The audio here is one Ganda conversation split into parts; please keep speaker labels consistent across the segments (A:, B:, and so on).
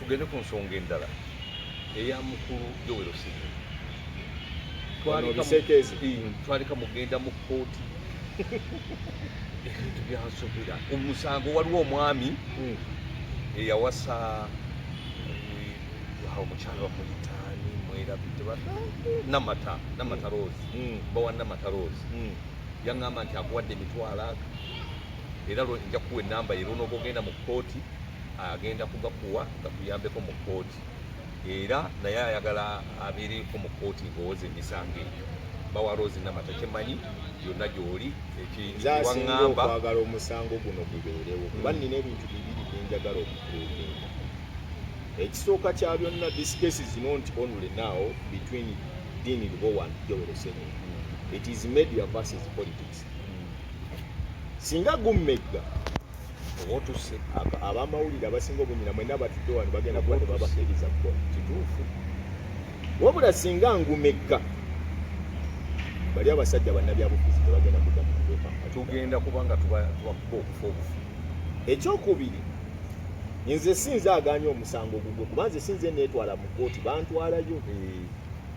A: Tugende ku nsonga endala eya mukulu Joel Ssenyonyi.
B: Ono Bisekeezi.
A: Twalika mugenda mu kkooti, ebintu byansobera. Omusango, waliwo omwami eyawasa omukyala, bamuyitaani mwerabidde, Namata, Namata Rose. Bawa Namata Rose. Yaŋŋamba nti akuwadde emitwalo aga, era nja kuwa enamba ye, lwonooba ogenda mu kkooti agenda kugakuwa gakuyambeko mu kkooti, era naye ayagala abeereko mu kkooti ng'owoza emisango egyo. Bawa Rose Namata, kyemmanyi yonna gy'oli.
B: Nze asinga
A: waŋŋamba
B: okwagala omusango guno gubeerewo, kuba nina ebintu bibiri byenjagala okuprovinga. Ekisooka kya byonna, this case is not only now between Dean Lubowa and Joel Ssenyonyi, it is media versus politics. Singa gummegga
A: oba otusse
B: abamawulire abasinga obungi mwenna batudde wano bagenda kuba tebabakkiriza kukola.
A: Kituufu.
B: Wabula singa ngumegga, bali abasajja bannabyabufuzi tebagenda kudda mu kubeekampala.
A: Tugenda kuba nga tubakuba okufa obufi.
B: Ekyokubiri, nze sinze aganye omusango gugwe, kuba nze sinze neetwala mu kkooti, bantwalayo.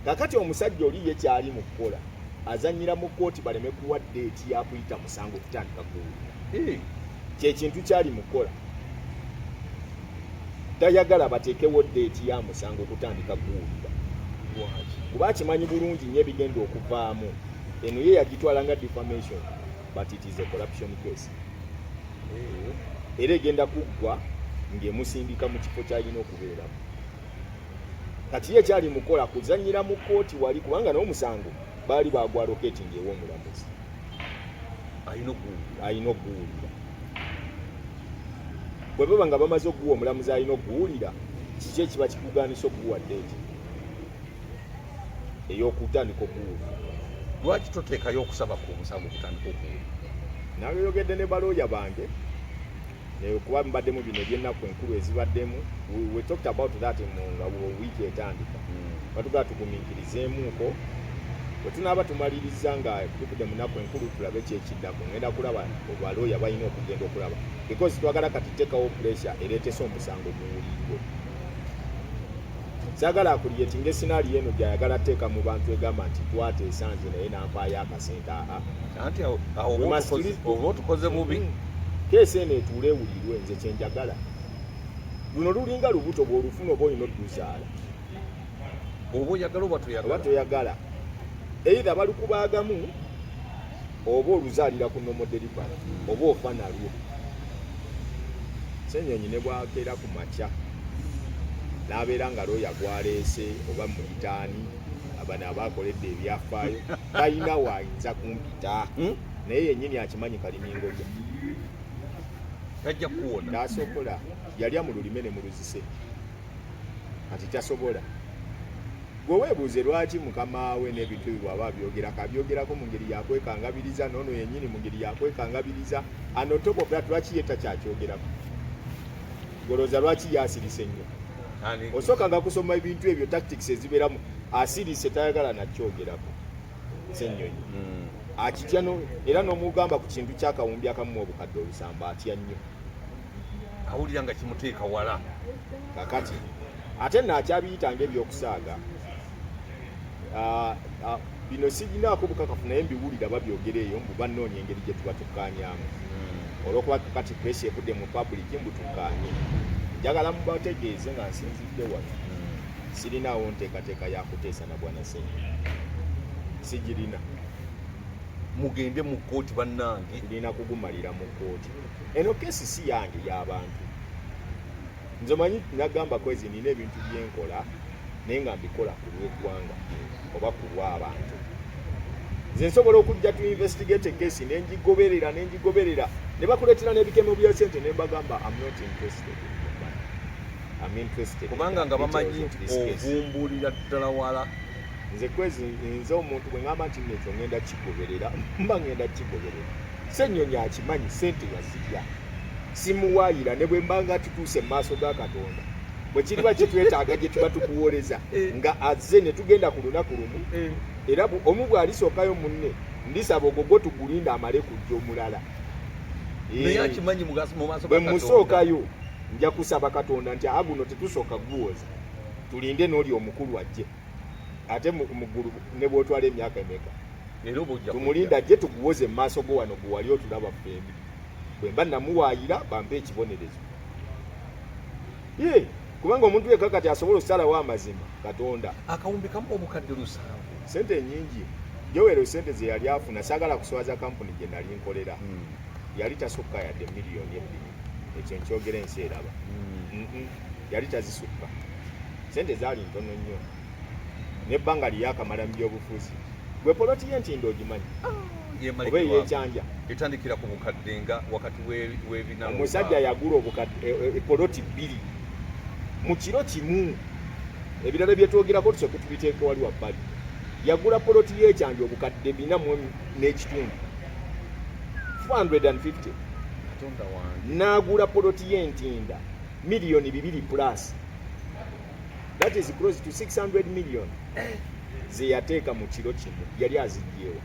B: Kakati omusajja oli ye kyali mu kukola, azanyira mu kkooti baleme kuwa date yakuyita musango kutandika kuwulira. Kyekintu kyali mu kukola, tayagala bateekewo date ya musango kutandika kuwulira.
A: Lwaki?
B: Kuba akimanyi bulungi nnyo ebigenda okuvaamu. Eno ye yagitwala nga defamation, but it is a corruption case, era egenda kuggwa ng'emusindika mu kifo kyalina okubeeramu. Kati ye kyali mukola kuzanyira mu kkooti wali, kubanga n'omusango baali bagwa allocating ew'omulamuzi
A: alina okuwulira.
B: Alina okuguwulira. Bwe baba nga bamaze okuguwa omulamuzi alina okuguwulira, kiki ekiba kikugaanisa okuguwa date ey'okutandika okuwulira?
A: Lwaki toteekayo okusaba ku omusango okutandika okuwulira?
B: Nayogedde ne balooya bange kuba mbaddemu bino ebyennaku enkulu ezibaddemu. We talked about that mu nga wiiki etandika. Batugaa tugumiikirizeemuuko, bwe tunaaba tumaliriza nga tuvudde mu nnaku enkulu, tulabe kyekiddako. Ngenda kulaba balooya balina okugenda okulaba, because twagala kati teekawo pressure ereetesa omusango guwulirwe. Saagala acreatinga escenario eno gyayagala teeka mu bantu egamba nti twateesa nze naye nampaayo akasente. Aa.
A: Anti awo oba otukoze bubi.
B: Case eno etuule ewulirwe, nze kyenjagala. Luno lulinga lubuto, bw'olufuna oba olina odduzaala.
A: Oba oyagala oba
B: oba
A: toyagala.
B: Toyagala, either balukubaagamu oba oluzaalira ku normal delivery oba ofa nalwo. Ssenyonyi ne bwakeera ku makya n'abeera nga looya gwaleese oba muyitaani, abano abakoledde ebyafaayo, talina waayinza kumpita. Naye yennyini akimanyi kalimingoja.
A: Tajja kuwona.
B: Tasobola, yalya mu lulime ne mu luzise, kati tasobola. Gwe weebuuze lwaki mukama we n'ebintu ebyo bw'aba abyogerako, abyogerako mu ngeri yakwekangabiriza, noono yennyini mu ngeri yakwekangabiriza. And on top of that, lwaki ye takyakyogerako? Golooza lwaki ye asirise nnyo?
A: Ani?
B: Osooka nga kusoma ebintu ebyo, tactics ezibeeramu. Asirise, tayagala nakyogerako Ssenyonyi. Akitya era n'omugamba ku kintu kyakawumbi akamu obukadde 700, atya nnyo.
A: Awulira nga kimuteeka wala.
B: Kakati ate naakyabiyita ngaebyokusaaga. Ah, ah, bino siginaako bukakafu, naye mbiwulira babyogera eyo mbu banoonya engeri gye tuba tukkaanyaamu, olwokuba kati pressure evudde mu public mbu tukkaanye. Njagala mubategeeze nga nsinzidde wano, sirinaawo nteekateeka ya kuteesa na bwana Ssenyonyi, sigirina.
A: Mugende mu kkooti, bannange.
B: Tulina kugumalira mu kkooti. Eno case si yange, y'abantu. Nze manyi nagamba kwezi nina ebintu byenkola, naye nga mbikola ku lw'eggwanga oba ku lw'abantu. Nze nsobola okujja to investigate case nengigoberera nengigoberera, ne bakuleetera n'ebikemo bya sente, ne mbagamba, "I'm not interested in your money. I'm interested in
A: kubanga nga bamanyi nti
B: this case."
A: Ovumbulira ddala wala.
B: Nze kwezi nze omuntu bwe ŋŋamba nti nno ekyo ŋŋenda kigoberera, mba ŋŋenda kigoberera. Ssennyonyi akimanyi sente yazirya, simuwaayira. Ne bwe mba nga tutuuse mu maaso ga Katonda, bwe kiriba kitwetaaga gye tuba tukuwoleza nga azze ne tugenda ku lunaku lumu, era omu bw'alisookayo munne, ndisaba ogwo gwo tugulinda amale kujja omulala.
A: Naye akimanyi mu maaso
B: bwe
A: ga Katonda.
B: Musookayo. Nja kusaba Katonda nti aguno tetusooka guwoza, tulinde n'oli omukulu ajje. Ate mu ggulu ne bw'otwala emyaka emeka, tumulinde ajje tuguwoze mu maaso go wano gwe wali otulaba ffembi. Bwe mba namuwaayira bampe ekibonerezo. Ye kubanga omuntu yekka kati asobola okusalawo amazima Katonda.
A: Akawumbi kamu 700,000.
B: Sente nyingi. Joel sente ze yali afuna, saagala kuswaza kampuni gye nali nkolera. Yali tasukka yadde 2 miliyoni. Ekyo nkyogera ensi eraba. Yali tazisukka. Sente zaali ntono nnyo. N'ebbanga lye yakamala mu byobufuzi. Gwe poloti y'Entinda ogimanyi? Oba ey'Ekyanja?
A: Etandikira ku bukadde nga wakati w'ebina.
B: Omusajja yagula obukadde poloti bbiri mu kiro kimu. Ebirala byetwogerako tusooke tubiteeke wali wabbali. Yagula poloti y'Ekyanja 405,000, 450.
A: Katonda wange!
B: N'agula poloti y'Entinda miliyoni 2 plus, that is close to 600 million, ze yateeka mu kiro kimu. Yali azigyewa?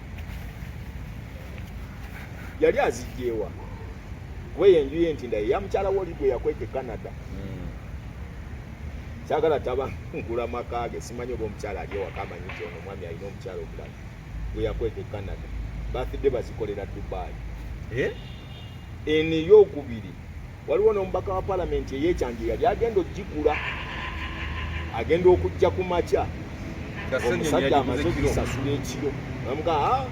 B: Yali azigyewa? Kuba enju y'Entinda ye ya mukyala we oli gwe yakweka e Canada. Kyagala tabangula maka ge, simanyi oba omukyala ali ewaka amanyi nti ono omwami alina omukyala omulala gwe yakweka e Canada. Birthday bazikolera Dubai.
A: Eh?
B: Eno eyokubiri, waliwo n'omubaka wa palamenti ey'Ekyanja yali agenda ogigula, agenda okujja ku makya,
A: Nga Ssenyonyi
B: omusajja
A: yagiguze
B: amaze
A: kiro.
B: ogisasula ekiro. Bamuga, "Ah,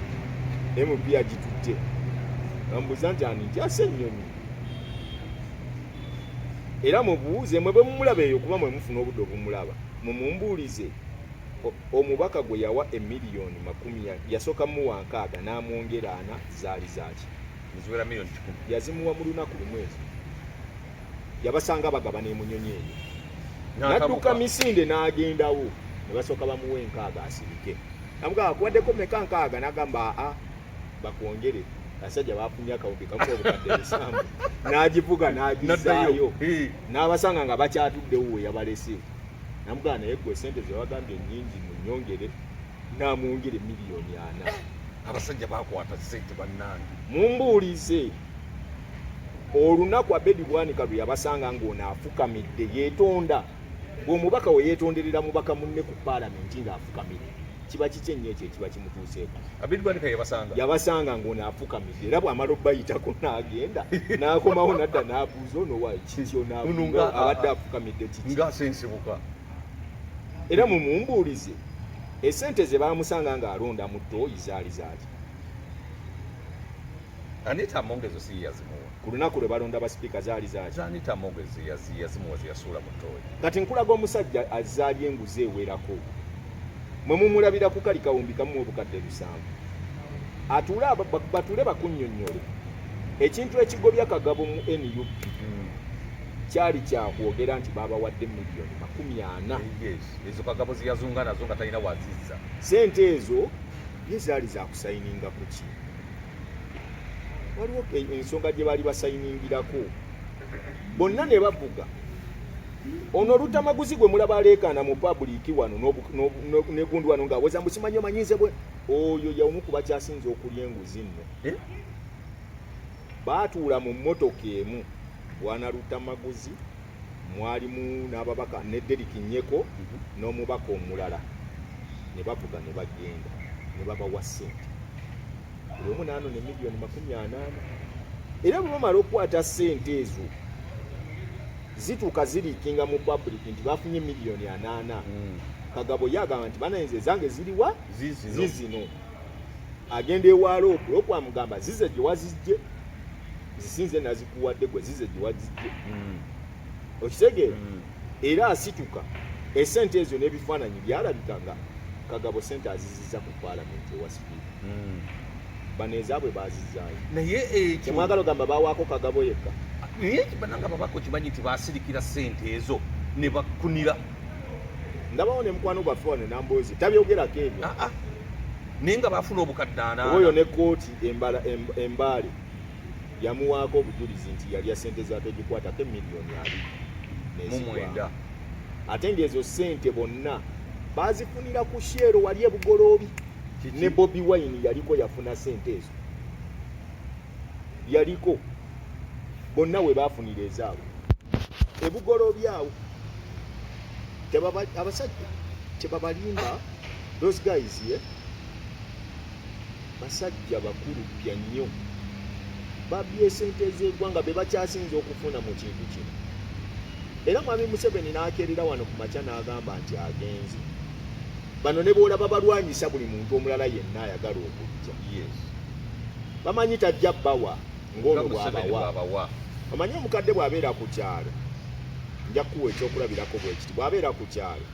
B: MP agitutte." Bamubuuza nti ani? Nti aSennyonyi. Era mubuuze mwe bwe mumulaba eyo, kuba mwe mufuna obudde obumulaba, mumumbuulize omubaka gwe yawa emiliyoni makumi yasooka muwa 60 n'amwongera 40, zaali zaaki?
A: Nziwera miliyoni 100.
B: Yazimuwa mu lunaku lumu. Ezo yabasanga bagabana emunyonyi eyo, n'adduka misinde n'agendawo ne basooka bamuwa 60 asirike. Namugamba, "Akuwaddeko meka?" 60. N'agamba, "Aa, bakwongere." Abasajja bafunye 1,700,000. N'agivuga n'agizaayo n'abasanga nga bakyatuddewo we yabalese. Namugamba, "Naye gwe sente ze wagambye ennyingi, munyongere." N'amwongere miliyoni 40.
A: Abasajja bakwata sente, bannange.
B: Mumbuulize olunaku Abedi Bwanika lwe yabasanga ng'ono afukamidde yeetonda. Bw'omubaka we yeetonderera mubaka munne ku paalamenti ng'afukamidde, kiba kiki ennyo ekyo ekiba kimutuuseeko?
A: Abedi Bwanika yabasanga?
B: Yabasanga ng'ono afukamidde, era bw'amala obbayitako n'agenda n'akomawo n'adda n'abuuza ono wa kiki ono
A: Ono
B: abadde afukamidde kiki?
A: Ng'asensebuka.
B: Era mumumbuulize esente ze baamusanga ng'alonda mu ttooyi zaali zaaki?
A: Anita Among ezo si ye yazimuwa.
B: Ku lunaku lwe balonda basipiika zaali zaaki?
A: Anita Among ezo yazimuwa zeyasuula mu ttooyi.
B: Kati nkulaga omusajja azaali enguzi ewerako. Mwe mumulabira ku kali 1,700,000. Atuule batuule bakunnyonnyole ekintu ekigobya Kagabo mu NUP. Kyali kyakwogera nti babawadde miliyoni 40.
A: Yes, ezo Kagabo zeyazunga nazo nga talina wazizza.
B: Sente ezo ye zaali zakusayininga ku ki? Waliwo ensonga gye baali basayiningirako bonna ne bavuga. Ono Lutamaguzi gwe mulaba aleekaana mu public wano negundi wano ng'awoza mbu simanyi omanyize bwe oyo y'omu ku bakyasinze okulya enguzi nno.
A: Eh?
B: Baatuula mu mmotoka emu, bwana Lutamaguzi mwalimu n'ababaka ne Derrick Nyeko n'omubaka omulala, ne bavuga ne bagenda ne babawa ssente, buli omu n'anona emiliyoni 80. Era bwe bamala okukwata ssente ezo, zituuka ziriikinga mu public nti bafunye miliyoni 80. Kagabo ye agamba nti, "Banayinza ezange ziriwa?"
A: Zizino.
B: Zizino. Agenda ewa Loopu, Loopu amugamba, "Zize gye wazijje, zisinze nazikuwadde gwe, zize gye wazijje." Okitegeera? Era asituka esente ezo n'ebifaananyi byalabika nga Kagabo sente aziziza ku paalamenti ewa sipiika. Bano ezaabwe bazizaayo.
A: Naye ekyo
B: Kyemwagala ogamba bawaako Kagabo yekka?
A: Naye bananga babaka, okimanyi nti basirikira sente ezo ne bakunira.
B: Ndabawo ne mukwano gwaffe wano Namboozi tabyogerako ebyo.
A: Ah, ah. Naye nga bafuna obukadde
B: Oba
A: 80.
B: Oyo ne kooti embala Embaale yamuwaako obujulizi nti yalya sente za togikwatako emiliyoni 20
A: mu
B: nezigwamu.
A: 90.
B: Ate ng'ezo sente bonna bazifunira ku Shell wali ebugoloobi.
A: Kiki?
B: Ne Bobi Wine yaliko, yafuna sente ezo, yaliko, bonna we bafunira ezaabwe. Ebugoloobi awo. Abasajja tebabalimba, those guys, ye basajja bakulu pya nnyo, babbye sente z'eggwanga, be bakyasinze okufuna mu kintu kino. Era mwami Museveni n'akeerera wano ku makya n'agamba nti agenze. Bano ne boolaba balwanyisa buli muntu omulala yenna ayagala okujja. Bamanyi tajja bawa ng'ono
A: Nga Museveni
B: bw'abawa.
A: Bw'abawa.
B: Omanyi omukadde bw'abeera ku kyalo, nja kukuwa ekyokulabirako bwe kiti: bw'abeera ku kyalo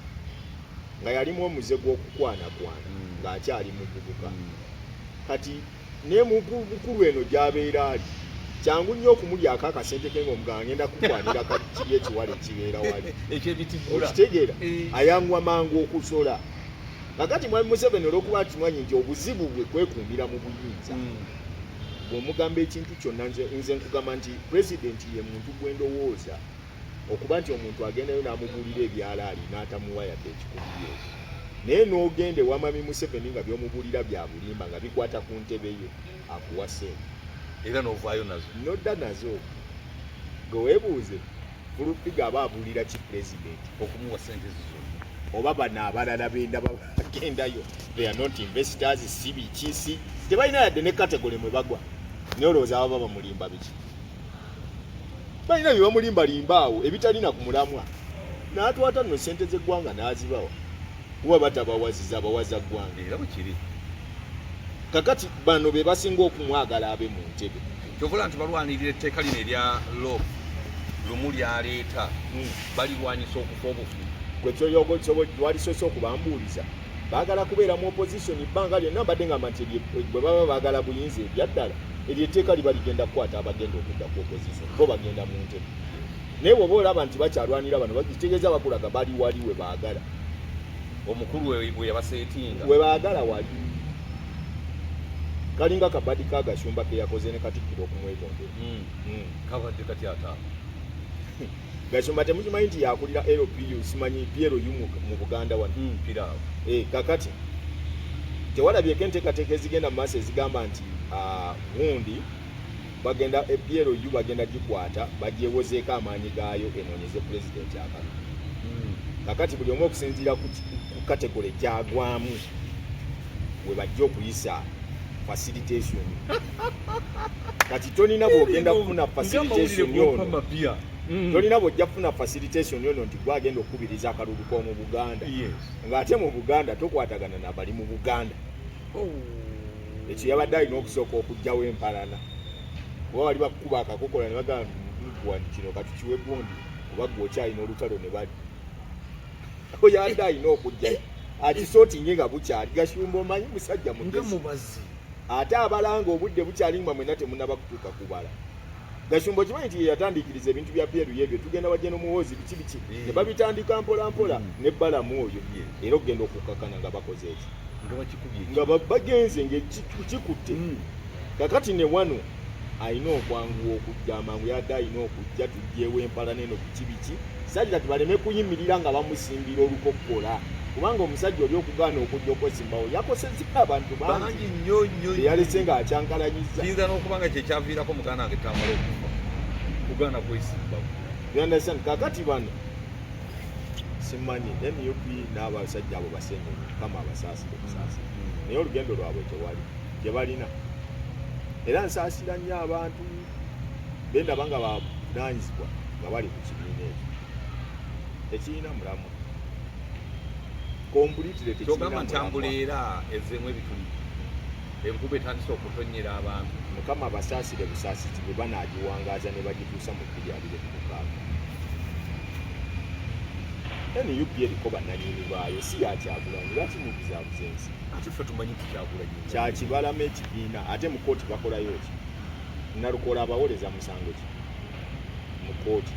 B: nga yalimu omuze gw'okukwanakwana ng'akyali muvubuka, kati ne mu bukulu eno gy'abeera ali, kyangu nnyo okumulyako akasente ke ng'omugamba ngenda kukwanira kiri ekiwala ekibeera wali.
A: Ekyebitigula.
B: Okitegeera?
A: Eh.
B: Ayanguwa mangu okusola. Kakati mwami Museveni, olw'okuba kimanyi nti obuzibu bwe kwekuumira mu buyinza, bw'omugamba ekintu kyonna, nze nkugamba nti pulezidenti ye muntu gwe ndowooza okuba nti omuntu agendayo n'amubuulira ebyalaali n'atamuwa yadde ekikumi. Naye n'ogenda ewa mwami Museveni nga by'omubuulira bya bulimba, nga bikwata ku ntebe ye, akuwa ssente.
A: Era n'ovaayo nazo.
B: Nodda nazo. Gwe weebuuze, Full Figure aba abuulira ki pulezidenti
A: okumuwa sente ezo zonna?
B: Oba bano abalala bendaba bagendayo, they are not investors, si biki, si tebalina yadde ne category mwe bagwa, naye olowooza baba bamulimba biki? Balina bye bamulimbalimba awo ebitalina ku mulamwa, n'atwata nno sente z'eggwanga n'azibawa, kuba batabawaziza abawaza ggwanga.
A: Era bwe kiri.
B: Kakati bano be basinga okumwagala abe mu ntebe.
A: Kyova nti balwanirira etteeka lino erya LOP Lumu lyaleeta, balirwanyisa okufa obufi.
B: Gwe walisoose okubambuuliza, baagala kubeera mu opposition bbanga lyonna. Mbadde ngamba nti bwe baba baagala buyinza ebyaddala, eryo etteeka liba ligenda kukwata abagenda okudda ku opposition, bo bagenda mu ntebe. Naye bw'oba olaba nti bakyalwanira bano, kitegeeza bakulaga bali wali we baagala.
A: Omukulu we yabaseetinga.
B: We baagala wali. Kalinga kabadi ka Gashumba ke yakoze ne Katikkiro okumwetondera.
A: Kabadde kati ata?
B: Gashumba temukimanyi nti yakulira LPU, simanyi PLU mu Buganda wano?
A: Piraawo.
B: Eh, kakati tewalabyeko enteekateeka ezigenda mu maaso ezigamba nti gundi bagenda PLU bagenda gikwata bagyewozeeko amaanyi gaayo enoonyeze pulezidenti akalulu. Kakati buli omu okusinziira ku category gyagwamu we bajja okuyisa facilitation. Kati tolina bwogenda kufuna facilitation yono,
A: mapya.
B: Tolina bwojja kufuna facilitation yono nti gwagenda okukubiriza akalulu k'omu Buganda, ng'ate mu Buganda tokwatagana nabali mu Buganda. Ekyo yabadde alina okusooka okuggyawo empalana, kuba wali bakukuba akakokola ne bagamba wani kino katukiwe gundi, oba gwe okyalina olutalo ne bali. Oyo yabadde alina okujja akisootinge nga bukyali. Gashumba omanyi musajja
A: nga
B: mugezi.
A: Mubazi.
B: Ate abalanga obudde bukyali nga mwenna temunaba kutuuka kubala. Gashumba okimanyi nti ye yatandikiriza ebintu bya PLU ebyo, tugenda wajja n'omuwoozi biki biki, ne babitandika mpola mpola ne Balamu oyo, era okugenda okukkakana nga bakoze eki?
A: Nga bakikubye.
B: Nga bagenze nga kikutte. Kakati ne wano alina okwanguwa okujja amangu, yadde alina okujja tugyewo empalana eno biki biki, sajja tibaleme kuyimirira nga bamusimbira olukokkola, kubanga omusajja oli okugaana okujja okwesimbawo yakosezza abantu bangi.
A: Bangi nnyo nnyo.
B: Eyalese ng'akyankalanyiza.
A: Kiyinza n'okuba nga kyekyaviirako muganda wange Tamala okufa, kugaana kwesimbawo.
B: You understand? Kakati bano simanyi, NUP n'abasajja abo basenyonyi, Mukama abasaasire busaasire, naye olugendo lwabwe tewali gye balina. Era nsaasira nnyo abantu bendaba nga bavunanyizibwa nga bali ku kibiina ekyo, tekirina mulamwa completely, tekirina
A: Kyogamba nti
B: mulamwa.
A: Ambuleera ezzeemu ebituli, enkuba etandise okutonyera abantu.
B: Mukama abasaasire busaasizi bwe banaagiwangaaza ne bagituusa mu 2026. NUP eriko bannannyini baayo, si yakyagulanyi. Lwaki mubuzaabuza ensi?
A: Ate ffe tumanyi tuKyagulanyi.
B: Kyakibalamu ekibiina, ate mu kooti bakolayo ki? Nalukola abawoleza musango ki mu kooti?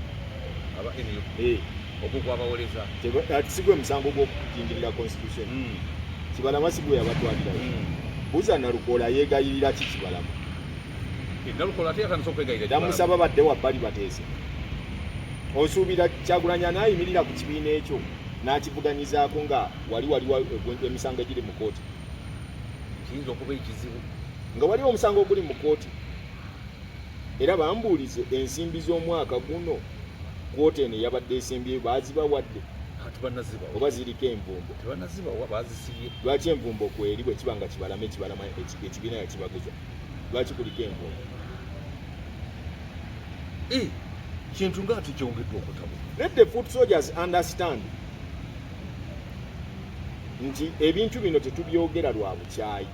A: Aba NUP?
B: Eh.
A: Ogwo gwabawoleza?
B: Ati si gwe musango gw'okujingirira constitution? Kibalama si gwe yabatwalirayo? Buuza Nalukola yeegayirira ki Kibalama?
A: Nalukola ate yatandise okwegayirira Kibalama.
B: Namusaba badde wabbali bateese. Osuubira Kyagulanyi anaayimirira ku kibiina ekyo n'akivuganyizaako nga wali waliwo emisango egiri mu kooti?
A: Kiyinza okuba ekizibu.
B: Nga waliwo omusango oguli mu kooti. Era bambuulize ensimbi z'omwaka guno. Quota eno eyabadde esembyeyo baazibawadde?
A: Tebanazibawa.
B: Oba ziriko envumbo?
A: Tebanazibawa, bazisibye.
B: Lwaki envumbo kweri bwe kiba nga Kibalama ekibalama ekibiina yakibaguza? Lwaki kuliko envumbo?
A: Eh, kintu nga ati kyongedde okutabuka.
B: Let the foot soldiers understand nti ebintu bino tetubyogera lwa bukyayi,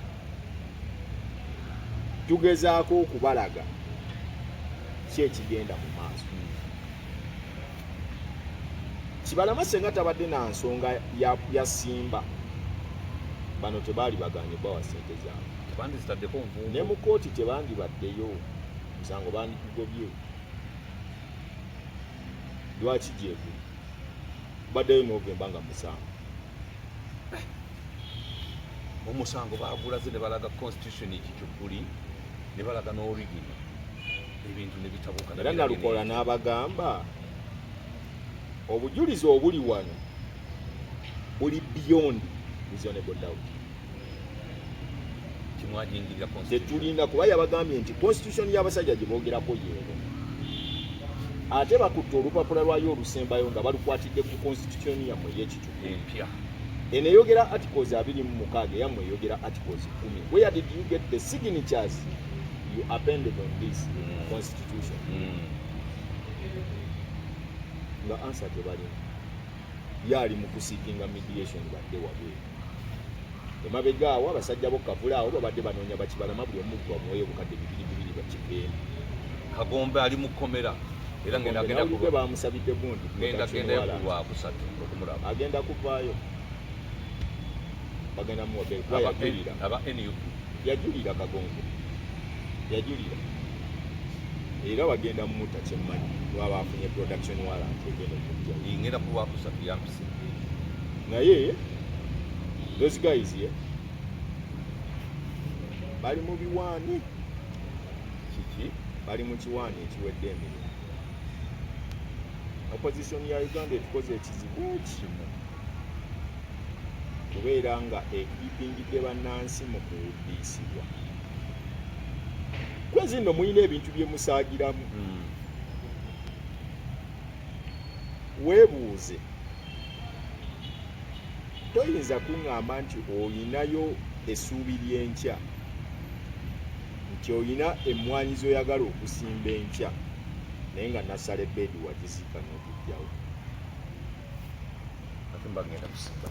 B: tugezaako okubalaga ki ekigenda mu maaso. Kibalama senga tabadde na nsonga ya Simba, bano tebaali baganye bawa sente zaabwe.
A: Tebandizitaddeko nvumbo.
B: Ne mu kooti tebandibaddeyo, musango bandigugobye. Lwaki gyeguli baddeyo Novemba nga musango?
A: Omusango bagulaze ne balaga constitution ekikyukuli ne balaga n'original, ebintu ne bitabuka.
B: Era Nalukola n'abagamba obujulizi obuli wano buli beyond reasonable doubt.
A: Kimwajingirira constitution.
B: Tetulina, kuba yabagambye nti constitution y'abasajja gye boogerako yeeno, ate bakutte olupapula lwayo olusembayo nga balukwatidde ku constitution yammwe ey'ekicuku
A: empya.
B: Eno eyogera articles 26, eyammwe eyogera articles 10. Where did you get the signatures you appended on this constitution? Nga answer tebalina. Ye ali mu kuseekinga mediation badde wabweru. Emabega awo abasajja bo kavula awo babadde banoonya bakibalama, buli omu bamuweyo obukadde bibiri bibiri bakiveemu.
A: Kagombe ali mu kkomera era ngenda agenda
B: Nawulidde bamusabidde gundi
A: ngenda
B: protection
A: gendayo ku
B: warrant.
A: Lwakusatu okumulaba.
B: Agenda kuvaayo, bagenda muwa bail kuba yajulira.
A: Aba NUP.
B: Yajulira, Kagombe yajulira, era bagenda mumuta kyemmanyi lwaba afunye production warrant egenda okujja.
A: Ngenda ku Lwakusatu, yampise.
B: Naye those guys, ye bali mu biwaani.
A: Kiki?
B: Bali mu kiwaani ekiwedde emirimu. Opposition ya Uganda etukoze ekizibu
A: kimu.
B: Kubeera nga ekipingidde bannansi mu kuwuddiisibwa. Kwezi nno mulina ebintu bye musaagiramu. Weebuuze, toyinza kuŋŋamba nti oyinayo essuubi ly'enkya, nti oyina emmwanyi z'oyagala okusimba enkya, naye nga nasala ebbeedi wagiziika n'ogijjawo.
A: Ate mba ngenda kusimba.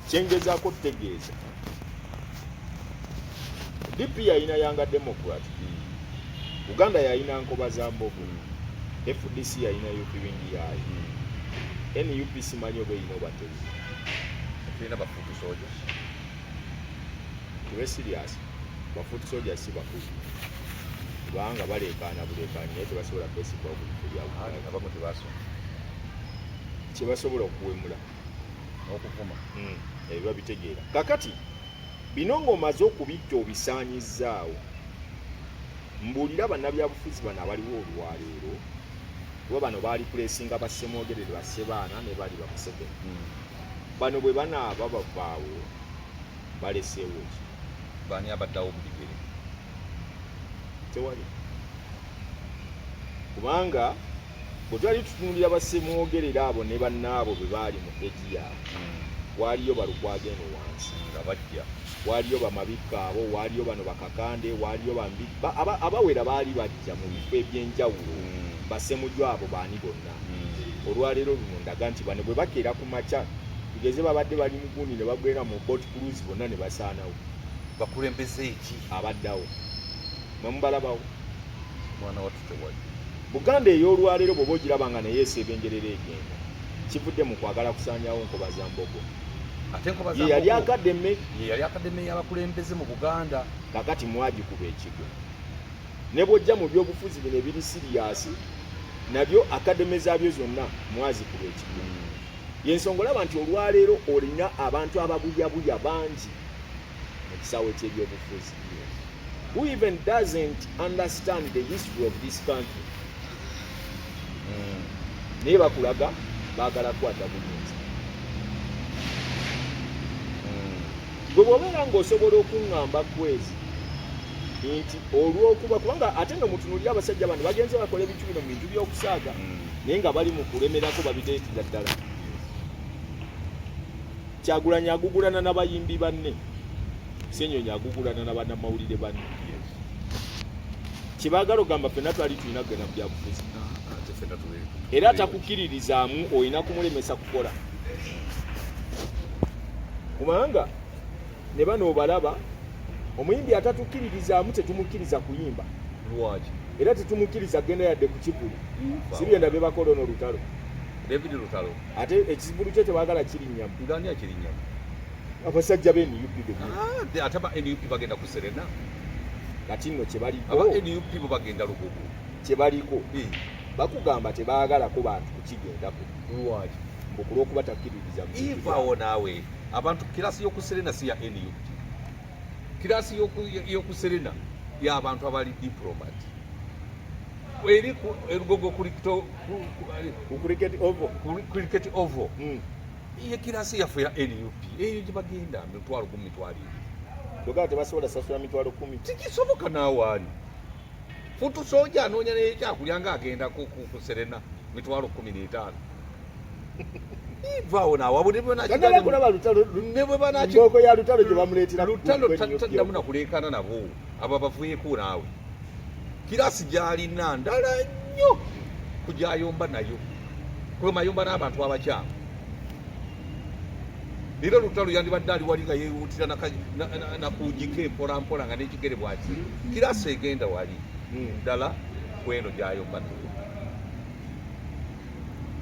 B: Kyengezaako tutegeeza, DP yalina Yanga Democrat, Uganda yalina Nkoba za Mbogo, FDC yalina Youth Wing yaayo, NUP simanyi oba erina oba terina.
A: Tulina ba foot soldiers.
B: Tube serious, ba foot soldiers si bakulu kubanga baleekaana buleekaani, naye tebasobola kwesimbawo ku bifo bya
A: Ate abamu tebasoma.
B: Kyebasobola okuwemula
A: n'okuvuma.
B: Ebyo babitegeera. Kakati bino ng'omaze okubitta obisaanyizzaawo, mbuulira, bannabyabufuzi bano abaliwo olwaleero, kuba bano baali kulesinga bassemwogerere, bassebaana ne bali bamuseveni, bano bwe banaaba bavaawo baleseewo ki?
A: Baani abaddawo mu bigere?
B: Tewali, kubanga bwe twali tutunulira bassemwogerere abo ne bannaabo bwe baali mu egi yaabwe, waaliyo balukwaga eno wansi
A: nga bajja,
B: waaliyo bamabikka abo, waaliyo bano bakakande, waaliyo bambi abawera baali bajja mu bifo ebyenjawulo, basemuju abo baani bonna. Olwaleero luno ndaga nti bano bwe bakeera ku makya, tugeze babadde bali mu gundi ne bagwera mu boat cruise, bonna ne basaanawo.
A: Bakulembeze eki?
B: Abaddawo mwe mubalabawo?
A: Mwana wattu, tewali.
B: Buganda ey'olwaleero bw'oba ogiraba nga naye esebengerera egenda, kivudde mu kwagala kusaanyawo Nkoba za Mbogo.
A: Ate Enkoba za
B: Ye yali
A: Mbogo,
B: academy.
A: Ye yali academy y'abakulembeze mu Buganda.
B: Kakati mwagikuba ekigo. Ne bw'ojja mu byobufuzi bino ebiri serious, nabyo academy zaabyo zonna mwazikuba ekigo. Yensonga olaba nti olwaleero olina abantu ababuyabuya bangi mu kisaawe ky'ebyobufuzi who even doesn't understand the history of this country, naye bakulaga baagala kukwata buyinza. Gwe bw'obeera ng'osobola okuŋŋamba kwezi nti olw'okuba, kubanga ate no mutunuulire abasajja bano bagenze bakola ebintu bino mu bintu by'okusaaga. Naye nga bali mu kulemerako babireetera ddala. Kyagulanyi agugulana n'abayimbi banne, Ssenyonyi agugulana na bannamawulire banne. Kyebaagala ogamba ffenna twali tulina kugenda mu byabufuzi.
A: Ate ffenna
B: era atakukkiririzaamu olina kumulemesa kukola, kubanga ne bano obalaba, omuyimbi atatukkiririzaamu tetumukkiriza kuyimba.
A: Lwaki?
B: Era tetumukkiriza kugenda yadde ku kivulu. Si byenda bye bakola ono Lutalo.
A: David Lutalo.
B: Ate ekivulu kye tebaagala kirinnyamu.
A: Ngani akirinnyamu?
B: Abasajja be NUP bennyini.
A: Ah, ate aba NUP bagenda ku Serena.
B: Kati nno kye baliko.
A: Aba NUP bo bagenda Lugogo.
B: Kye baliko. Bakugamba tebaagalako bantu kukigendako.
A: Lwaki?
B: Mbu ku lw'okuba takkiririza mu kintu.
A: Ivaawo naawe. Abantu kirasi y'oku Serena si ya NUP. Kirasi y'oku Serena y'abantu abali diplomat. Eri ku Lugogo
B: ku Cricket Oval.
A: Ku Cricket Oval. Ye kirasi yaffe ya NUP. Eyo gye bagenda 10,000 20,000.
B: Kyokka tebasobola sasula 10,000.
A: Tikisoboka naawe ani. Futu soja anoonya n'ekyakulya ng'agenda ku Serena 15,000. Ivaawo naawe abo ne bwe
B: Bagala kulaba Lutalo,
A: ne bwe banaki-
B: mbooko ya Lutalo gye bamuleetera
A: Lutalo
B: ku NUP.
A: taddamu na kuleekaana nabo, abo abavuyeeko naawe. Kirasi gy'alina ndala nnyo ku gy'ayomba nayo, kuba mayomba n'abantu abakyamu. Era Lutalo yandibadde ali wali nga yeewuutira nakuugiko empola mpola nga n'ekigere bw'aki. Kirasi egenda wali ddala kweno gy'ayomba nayo.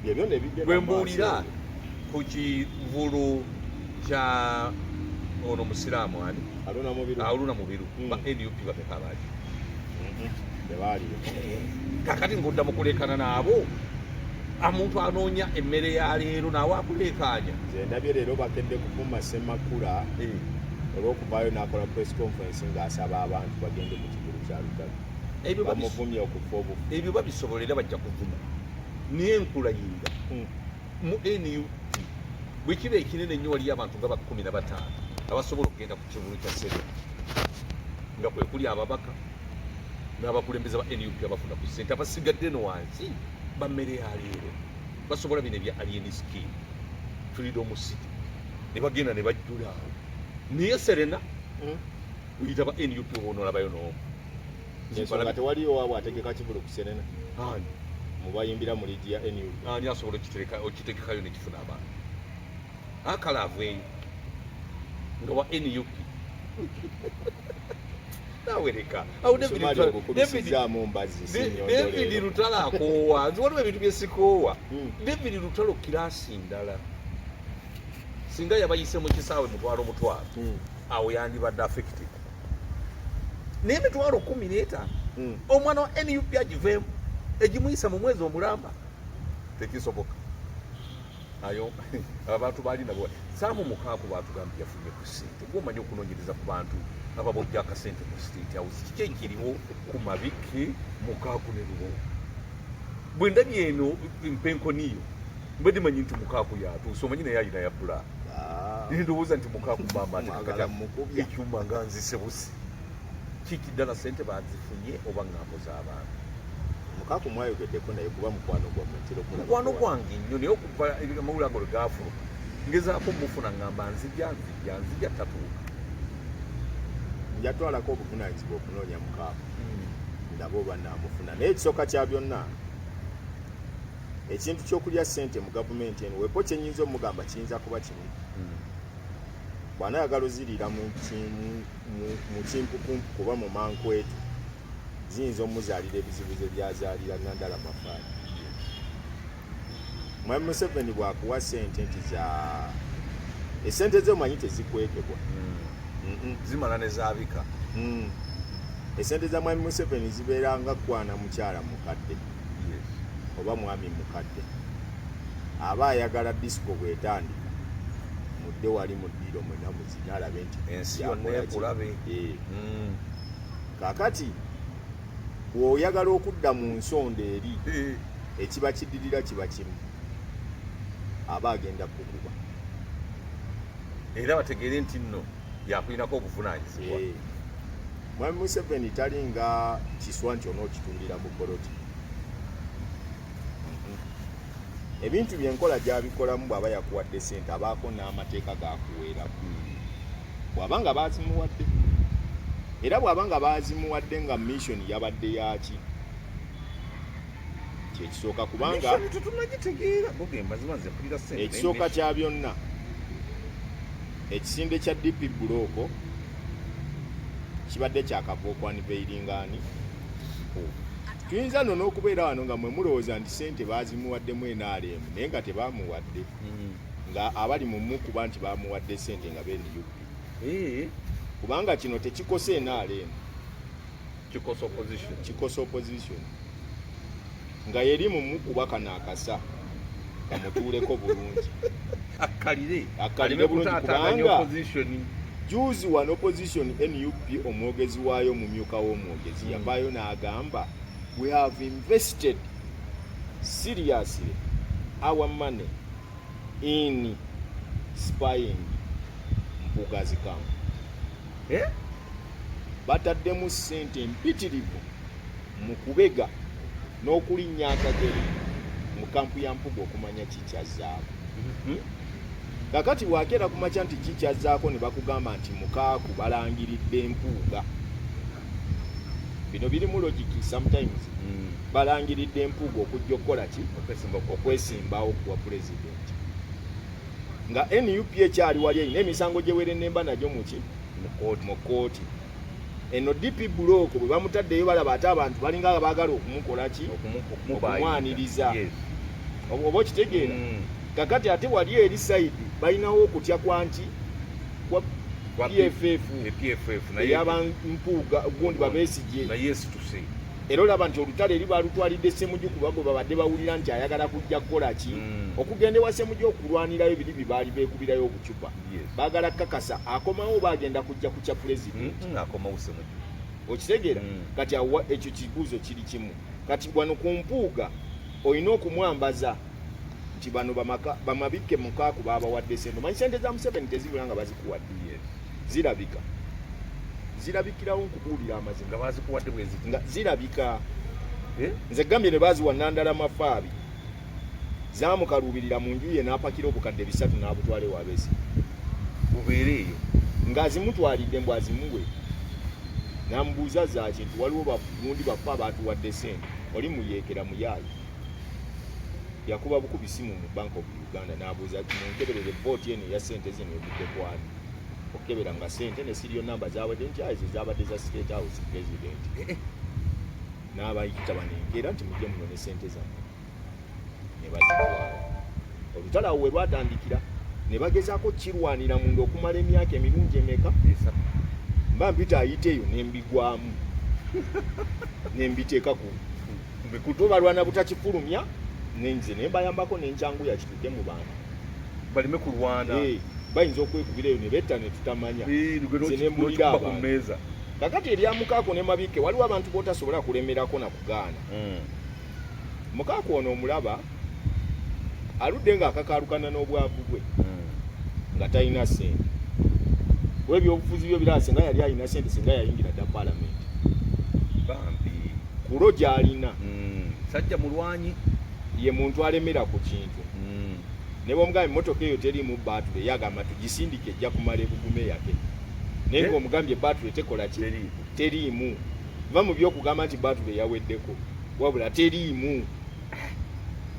B: Byebyo ne bigenda
A: Bwe
B: mu maaso.
A: mbuulira ku kivulu kya ono Musiraamu ani?
B: Haruna Mubiru.
A: Haruna Mubiru. Ba NUP bameka abaali?
B: Tebaaliyo.
A: Kaakati ng'odda mu kuleekana n'abo, omuntu anoonya emmere ya leero naawe akuleekaanya.
B: Nze ndabye leero bakedde kuvuma Ssemakula olw'okuvaayo n'akola press conference ng'asaba abantu bagende mu kivulu kya Lutalo.
A: Ebyo
B: Bamuvumye okufa obufu.
A: Ebyo babisobola era bajja kuvuma. Naye nkulayirira mu NUP bwe kiba ekinene ennyo waliyo abantu nga ba 15 abasobola okugenda ku kivulu kya Serena, nga kwe kuli ababaka n'abakulembeze ba NUP abafuna ku ssente, abasigadde eno wansi ba mmere ya leero basobola bino ebya Alien Skin, Freedom City, ne bagenda ne bajjula awo. Naye Serena oyita ba NUP oba onoolabayo n'omu.
B: Ensonga tewaliyo waabwe ategeka kivulu ku Serena.
A: Ani?
B: Mubayimbira mu liigi ya NUP.
A: Ani asobola okiteekayo nekifuna abantu? Akala aveeyo nga wa NUP. Naawe leka. Awo David
B: Omusomali
A: Lutalo-
B: ogukubisizzaamu mbazzi, si nnyondo
A: David
B: leero.
A: Lutalo akoowa. Nze waliwo ebintu bye sikoowa. David Lutalo kiraasi ndala. Singa yabayise mu kisaawe mutwalo mutwalo, awo yandibadde affected. Naye 15,000, omwana wa NUP agiveemu, egimuyisa mu mwezi omulamba, tekisoboka. Ayo abantu baali nabo. Saamu Mukaaku baatugambye yafunye ku ssente. Gw'omanyi okunoonyereza ku bantu ababojja akasente mu State House. Kiki ekiriwo ku Mabikke, Mukaaku ne Lubowa? Bwe ndabye eno mpenkoniyo, mbadde manyi nti Mukaaku yatuuse, omanyi naye alina ya bbulaaka. Ndowooza nti Mukaaku maama ate
B: Mwagala
A: kakati
B: mukubya.
A: ekyuma nga nzise busi. Kiki ddala ssente bazifunye oba ŋŋambo z'abantu?
B: Mukaaku mwayogeddeko naye kuba mukwano gwammwe, ntera okulaba
A: Mukwano
B: kuwa.
A: gwange nnyo, naye okuva amawulire ago lwe gaafuluma ngezaako mufuna, ŋŋamba nzija, nzija, nzija, tatuuka.
B: Njatwalako obuvunaanyizibwa okunoonya Mukaaku ndaba oba naamufuna, naye ekisooka kya byonna ekintu ky'okulya ssente mu gavumenti eno wepo kye nnyinza omugamba kiyinza kuba kimu. Bw'anaayagala oziriira mu kimpukumpu kuba mu mankwetu ziyinza omuzaalira ebizibu ze byazaalira Nandala Mafaali. Mwami Museveni bw'akuwa ssente nti za essente ze omanyi tezikwekebwa.
A: Zimala ne zaabika.
B: Essente za Mwami Museveni zibeera nga kwana mukyala mukadde oba mwami mukadde aba ayagala disco bw'etandika mudde wali mu ddiiro mwenna muzina alabe nti
A: ensi yonna
B: yakola ki.
A: ekulabe.
B: Kaakati bw'oyagala okudda mu nsonda eri ekiba kiddirira kiba kimu, aba agenda kukuba.
A: Era bategeere nti nno yakulinako obuvunaanyizibwa.
B: Mwami Museveni talinga kiswa nti onookitundira mu poloti. Ebintu byenkola gyabikolamu, bw'aba yakuwadde sente abaako n'amateeka gakuweeramu. Bw'aba nga bazimuwadde, era bw'aba nga bazimuwadde nga mission yabadde yaki, kyekisooka, kubanga
A: Mission tetunagitegeera. Goge mazima nze mpulira sente, naye
B: ekisooka
A: mission-
B: kya byonna, ekisinde kya DP Bloc kibadde kyakava oku-unveilinga ani. Tuyinza nno n'okubeera wano nga mwe mulowooza nti sente bazimuwaddemu NRM, naye nga tebamuwadde, nga abali mu mukuba nti bamuwadde sente nga be NUP, kubanga kino tekikosa NRM.
A: Kikosa opposition.
B: Kikosa opposition nga yeri mu mukuba kano akasa kamutuuleko bulungi.
A: Akkalire.
B: Akkalire
A: Aleme
B: bulungi,
A: kutaataaganya
B: kubanga
A: opposition.
B: Juzi wano opposition, NUP, omwogezi waayo, omumyuka w'omwogezi, yavaayo n'agamba, "We have invested seriously our money in spying Mpuuga's camp."
A: Eh?
B: Bataddemu ssente empitirivu mu kubega n'okulinnya akagere mu kampu ya Mpuga okumanya kikyazzaako. Kakati bwakeera ku makya nti kikyazzaako, ne bakugamba nti Mukaaku balangiridde Mpuuga. Bino birimu logic sometimes. Balangiridde Mpuuga okujja okukola ki?
A: Okwesimba.
B: Okwesimbawo kuwa pulezidenti, nga NUP ekyali wali erina emisango gyewerennemba nagyo muki?
A: Mu kooti.
B: Mu kooti. Eno DP Bloc bwe bamutaddeyo, balaba ate abantu balinga baagala okumukola ki? Okumwaniriza. Oba okitegeera? Kakati ate wali eri side balinawo okutya kwa nti kwa
A: Kwa
B: PFF.
A: PFF naye.
B: Eyabampuuga gundi babesigye.
A: Naye esituse.
B: Era olaba nti olutalo eri balutwalidde Semuju, kuba gwe babadde bawulira nti ayagala kujja kukola ki? Okugenda ewa Semuju okulwanirayo biri bye baali beekubirayo obucupa. Baagala kakasa akomawo oba agenda kujja ku kya pulezidenti.
A: Akomawo Semuju.
B: Okitegeera? Kati awa ekyo kibuuzo kiri kimu. Kati wano ku Mpuuga olina okumwambaza nti bano bamabikke Mukaaku babawadde sente. Omanyi sente za Museveni tezibula nga bazikuwadde. Zirabika, zirabikirawo, nkubuulira amazima.
A: Nga bazikuwadde bweziti?
B: Nga zirabika.
A: Eh?
B: Nze gambye ne baziwa Nandala Mafaabi, zamukaluubirira mu nju ye n'apakira obukadde 300 n'abutwala ewa Besigye.
A: Bubeere eyo.
B: Ng'azimutwalidde mbw azimuwe, n'amubuuza zaaki, nti waliwo bagundi baffe abaatuwadde sente, oli muyeekera muyaayi. Yakuba bukubi simu mu Bank of Uganda n'abuuza, "Munkeberere vooti eno eya sente zino evudde kwani?" Okukebera nga sente ne serial number zawadde nti ezo zabadde za State House president.
A: Eh, eh.
B: N'abayita banenkeera nti mujje muno ne sente zammwe, ne bazitwala. Olutalo awo we lwatandikira, ne bagezaako kirwanira munda okumala emyaka emirungi emeka?
A: 3.
B: Mba mpita ayita eyo nembigwamu nembiteeka ku
A: Mbikutu.
B: Bo balwana butakifulumya, nenze nembayambako nenkyanguya kituuke mu bantu.
A: Baleme kulwana.
B: Eh, bayinza okwekubira eyo ne betta ne tutamanya.
A: Eh, gwe
B: Nze nembulira
A: n'okikuba ku
B: abantu.
A: mmeeza.
B: Kakati eryamukaako ne Mabikke, waliwo abantu botasobola kulemerako na kugaana. Mukaako ono omulaba aludde ng'akakaalukana n'obwavu bwe, nga talina ssente, kuba ebyobufuzi byo birala senga yali alina ssente senga yayingira dda paalamenti.
A: Bambi.
B: Kulo gy'alina.
A: Sajja mulwanyi.
B: Ye muntu alemera ku kintu. Ne bwomugamba emmotoka eyo teriimu baatule, ye agamba tugisindike ejja kumala ebugume yake, naye
A: Eh?
B: ng'omugambye baatule tekola ki?
A: Teriimu.
B: Teriimu. Va mu byokugamba nti baatule yaweddeko, wabula teriimu,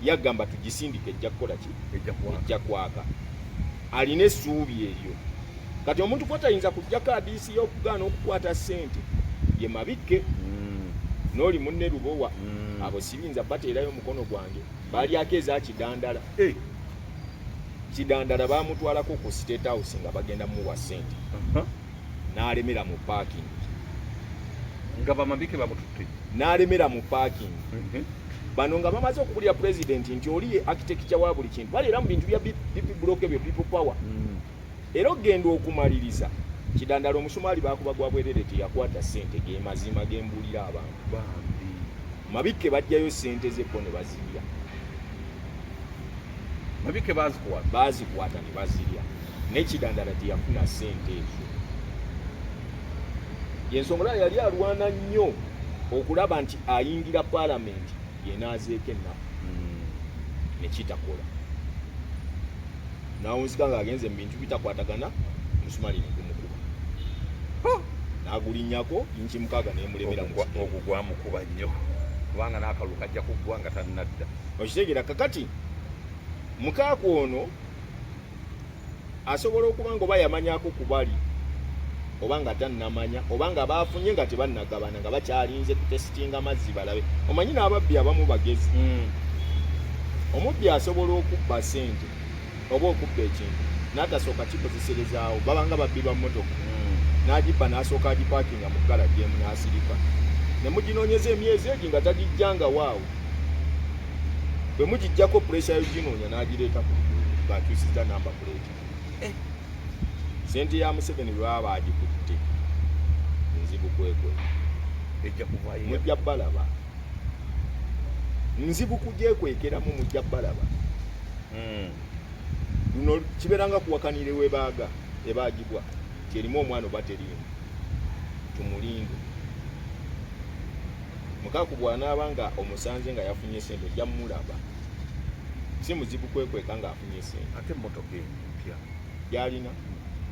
B: yagamba tugisindike ejja kukola ki?
A: Ejja kwaka.
B: Ejja kwaka. Alina essuubi eryo. Kati omuntu kwatayinza kujjako adiisi y'okugaana okukwata ssente ye Mabikke n'oli munne Lubowa. Abo sibiyinza bateerayo omukono gwange, balyako eza Kidandala.
A: Eh.
B: Kidandala bamutwalako ku State House nga bagenda muwa ssente, n'alemera mu parking.
A: Nga bamabike bamututte.
B: N'alemera mu parking. Bano nga bamaze okubulira pulezidenti nti oli ye architecture wa buli kintu, bali era mu bintu bya DP Bloc ebyo, people power. Era okugenda okumaliriza, Kidandala omusumaali bakuba gwa bwerere, teyakwata ssente. Ge mazima gembuulira abantu.
A: Bambi.
B: Mabikke bajjayo ssente ze bo ne bazirya.
A: Mabike bazikwata.
B: Bazikwata ne bazirya, nekidandala teyafuna ssente ezo. Yensonga olaba yali alwana nnyo okulaba nti ayingira paalamenti yenaazeeko ennaku. Nekitakola, nawunzika ng'agenze mu bintu bitakwatagana, omusumaali negumukuba, n'agulinnyako inchi 6 nemulemera mu kigere.
A: Ogwo gwamukuba nnyo, kubanga n'akalulu kajja kuggwa nga tannadda.
B: Okitegeera? Kakati mukaaku ono asobola okuba nga oba yamanyako ku bali, oba nga tannamanya, oba nga baafunye nga tebannagabana, nga bakyalinze kutesitinga mazzi balabe. Omanyi n'ababbi abamu bagezi. Omubbi asobola okubba sente oba okubba ekintu n'atasooka kikozeserezaawo. Babanga babbi ba mmotoka, n'agibba n'asooka agipaakinga mu galagi emu n'asirika, ne muginoonyeza emyezi egi nga tagijjanga waawo. Bwe mugijjako pressure yoginoonya, n'agireeta ku luguudo ng'akyusizza number plate. Sente ya Museveni bwe baba bagikutte, nzibu kwekweka.
A: Ejja kuvaayo.
B: Mujja balaba, nzibu kugyekwekeramu, mujja balaba. Luno kibeera nga kuwakanira ewebaaga ebaagibwa nti erimu omwana oba teriimu. Tumulinde mukaaku bw'anaaba nga omusanze nga yafunye sente, ojja mumulaba. Si muzibu kwekweka ng'afunye sente.
A: Ate emmotoka eno empya.
B: Gyalina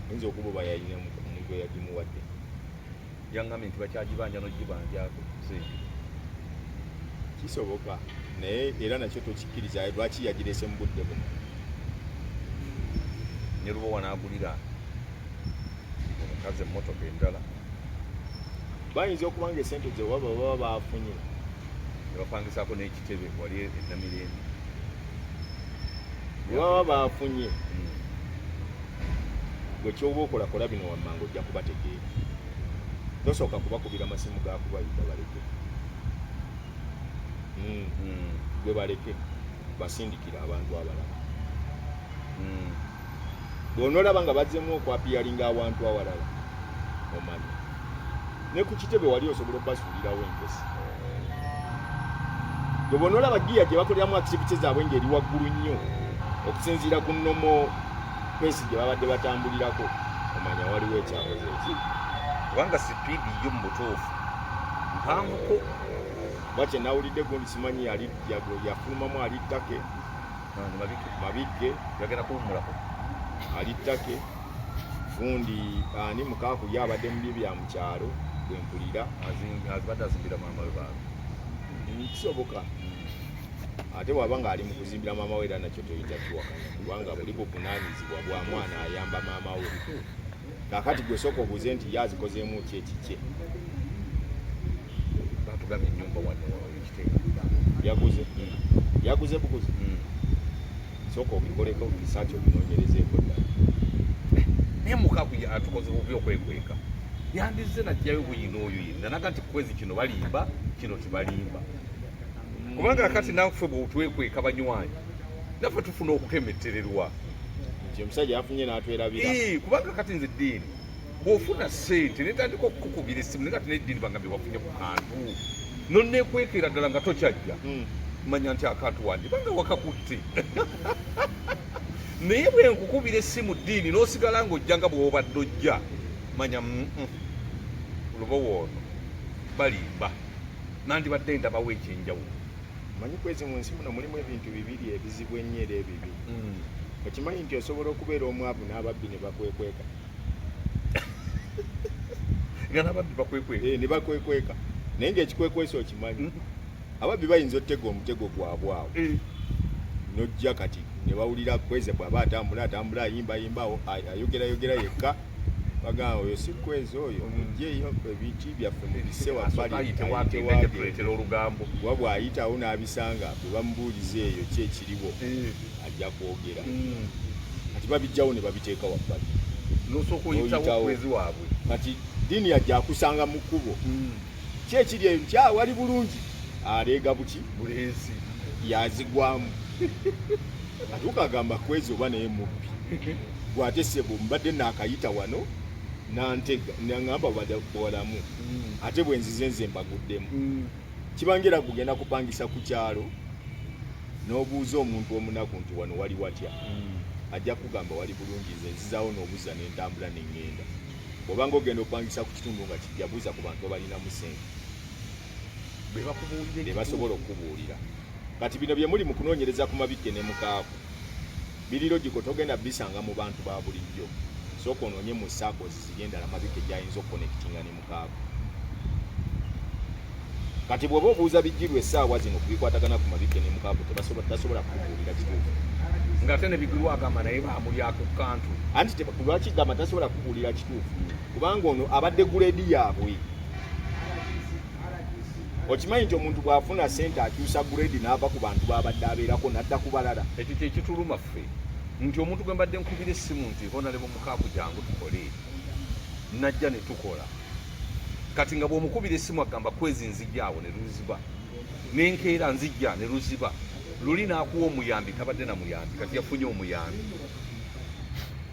B: oyinza okuba oba yalina omuntu eyagimuwadde.
A: Yaŋŋambye nti bakyagibanja n'ogibanjako sente.
B: Kisoboka, naye era nakyo tokikkiriza. Lwaki yagirese mu budde buno?
A: Ne Lubowa n'agulira omukazi emmotoka endala.
B: Bayinza okuba nga esente ze waba baba bafunye
A: ne bapangisaako n'ekitebe wali enamirembe.
B: Bwe baba bafunye, gwe kyoba okola, kola bino wammanga, ojja kubategeera. Tosooka kubakubira masimu ga kubayita, baleke. Gwe baleke basindikira abantu abalala. Bw'onoolaba nga bazzemu okwapiyalinga awantu awalala, omanya ne ku kitebe wali osobola obbasuulirawo enkesi. Gwe bw'onoolaba giya gye bakoleramu activity zaabwe ng'eri waggulu nnyo okusinziira ku normal pace gye babadde batambulirako, omanya waliwo ekyakoze eki.
A: Kubanga sipiidi yo mu butuufu mpanvuko.
B: Kuba kye nawulidde, gundi simanyi yali yafulumamu ali ttake.
A: Nani, Mabike?
B: Mabike.
A: Yagenda kuwummulako.
B: Ali ttake. Gundi ani, mukaaku ye abadde mu bye bya mu kyalo bwe mpulira.
A: Azibadde azimbira maama we baaba.
B: Kisoboka. Ate bw'aba ng'ali mu kuzimbira maama we, era nakyo toyinza kiwakanya, kubanga buli buvunaanyizibwa bwa mwana ayamba maama we. Kaakati gwe sooka obuuze nti ye azikozeemu ki ekikye.
A: Batugambye ennyumba wano ekiteeka.
B: Yaguze, yaguze buguzi. Sooka obikoleko research, obinoonyerezeeko ddala.
A: Naye mukaaku atukoze bubi okwekweka. Yandizze najjayo bwino oyo yenna naga nti kwezi kino balimba, kino tebalimba, kubanga kati naffe bwetwekweka banywanyi naffe tufuna okukemettererwa.
B: Nti omusajja yafunye n'atwerabira.
A: Kubanga kati nze ddiini bw'ofuna ssente netandika okukukubira essimu, naye kati neddiini bagambye wafunye ku kantu nonneekwekera ddala nga tokyajja, manya nti akantu wandibanga wakakutte. Naye bwe nkukubira essimu ddiini n'osigala ng'ojja nga bw'obadde ojja, manya lubowa ono balimba, nandibadde ndabawo ekyenjawulo.
B: Manyi kwezi mu nsi muno mulimu ebintu bibiri ebizibu ennyo era ebibi. Okimanyi nti osobola okubeera omwavu n'ababbi ne bakwekweka?
A: Nga n'ababbi bakwekweka?
B: Eh, ne bakwekweka, naye ng'ekikwekwesa okimanyi. Ababbi bayinza otega omutego gwabwe awo, nojja kati ne bawulira Kwezi bw'aba atambula atambula ayimbayimbawo, ayogerayogera yekka, bagamba oyo si Kwezi oyo, mugjeeyo ebiti byaffe mubisse wabbali.
A: Ayitewo.
B: Ayitewo.
A: Agenda
B: agende.
A: Tuleetera olugambo.
B: Kuba bw'ayitawo n'abisanga, bwe bamubuuliza eyo ki ekiriwo, ajja kwogera. Kati babijjawo ne babiteeka wabbali.
A: Nosooka oyitawo.
B: Oyitawo.
A: Kwezi waabwe.
B: Kati ddiini yajja akusanga mu kkubo, ki ekiri eyo nti "Ah, wali bulungi," aleega buki?
A: Bulenzi.
B: Yazigwamu, atuuka agamba Kwezi oba naye mubbi gwate sebo, mbadde naakayita wano nantega naŋŋamba bwalamu, ate bwe nzize nze mbaguddemu. Kibangera kugenda kupangisa ku kyalo n'obuuza omuntu omunaku nti wano wali watya, ajja kugamba wali bulungi, nze nzizaawo n'obuza n'entambula neŋŋenda. Bw'obanga ogenda opangisa ku kitundu nga kijja, buuza ku bantu abalinamu sente.
A: Be bakubuulira.
B: Be basobola okukubuulira. Kati bino bye muli mu kunoonyereza ku Mabikke ne Mukaaku biri logical, togenda bisanga mu bantu ba bulijjo. Sooka onoonye mu circles ziri endala Mabikke gy'ayinza okuconnectinga ne Mukaaku. Kati bw'oba obuuza Bigirwa essaawa zino ku bikwatagana ku Mabikke ne Mukaaku, tasobola kukubuulira kituufu.
A: Ng'ate ne Bigirwa agamba naye baamulyako kantu.
B: Anti lwaki gamba tasobola kukubuulira kituufu? Kubanga ono abadde guleedi yaabwe. Okimanyi nti omuntu bw'afuna ssente akyusa guleedi n'ava ku bantu b'abadde abeerako n'adda ku balala.
A: Ekyo kye kituluma ffe nti omuntu gwe mbadde nkubira essimu nti Honorable Mukaaku jangu tukole, najja ne tukola. Kati nga bw'omukubira essimu agamba kwezi nzijja awo ne luziba, n'enkeera nzijja ne luziba, luli n'akuwa omuyambi, tabadde na muyambi, kati yafunye omuyambi.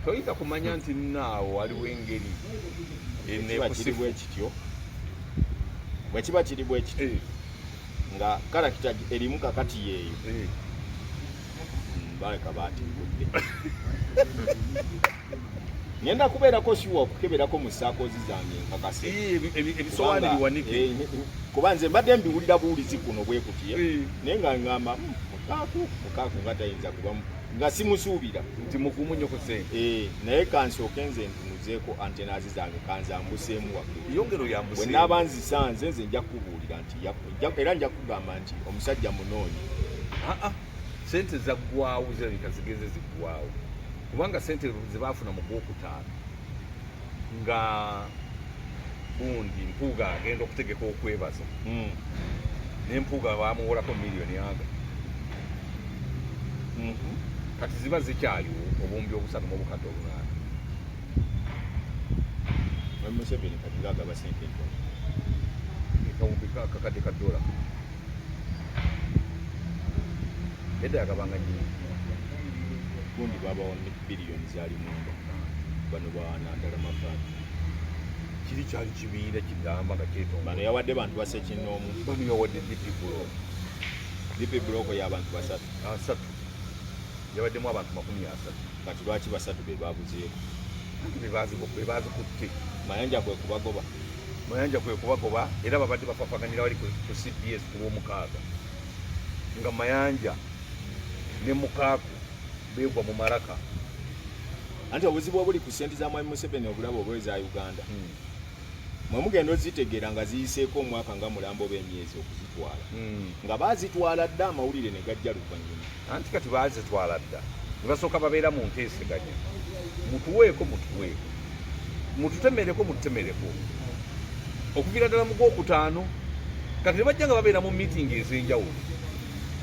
A: Toyinza kumanya nti nno awo waliwo engeri
B: eneekusifu. Bwe kityo bwe kiba kiri bwe kityo nga character erimu kakati yeeyo. Baleka baatiikudde. Ngenda kubeerako sure okukeberako mu circles zange nkakase.
A: Ebisowaani biwanike.
B: Kuba nze mbadde mbiwulira buwulizi kuno bwe kuti, naye nga ngamba, Mukaaku, Mukaaku nga tayinza kuba nga simusuubira
A: nti mugumu nnyo ku ssente.
B: Naye kansooke nze ntunuzeeko antennas zange, kanzambuseemu waggulu.
A: Yongero yambuse.
B: Bwe naaba nzisanze nze nja kukubuulira nti era nja kugamba nti omusajja munoonye.
A: Aa, sente zaggwawo, zirabika zigeze ziggwawo, kubanga sente ze baafuna mu gwokutaano nga gundi Mpuuga agenda okutegeka okwebaza, ne Mpuuga bamuwolako miliyoni aga. Kati ziba zikyaliwo 38,800.
B: Museveni kati ng'agaba sente ntono.
A: Akawumbi kakadde ka dola, edda yagabanga nyingi.
B: Gundi babawa biliyoni zaali 9, bano bawanandala mafaati.
A: Kiri kyali kibiina kigamba nga
B: Bano
A: kyetongole.
B: Yawadde bantu basekinnoomu.
A: Bano yawadde DP block.
B: DP block y'abantu basatu.
A: Asatu, yabaddemu abantu 30.
B: Kati lwaki basatu be babuzeeko?
A: Anti be baazikutte.
B: Mayanja kwe kubagoba.
A: Mayanja kwe kubagoba, era babadde bafafaganira wali ku CBS ku Lwomukaaga nga Mayanja ne Mukaaku beegwa mu malaka.
B: Anti obuzibu obuli ku sente za Mwami Museveni, obulabo oba eza Uganda, mwe mugenda ozitegeera nga ziyiseeko omwaka nga mulamba oba emyezi okuzitwala, nga baazitwala dda, amawulire ne gajja luvannyuma.
A: Anti kati baazitwala dda, ne basooka babeera mu nteeseganya: mutuweeko, mutuweeko, mututemereko, mututemereko, okuviira ddala mu gwokutaano. Kati ne bajja nga babeera mu miitingi ez'enjawulo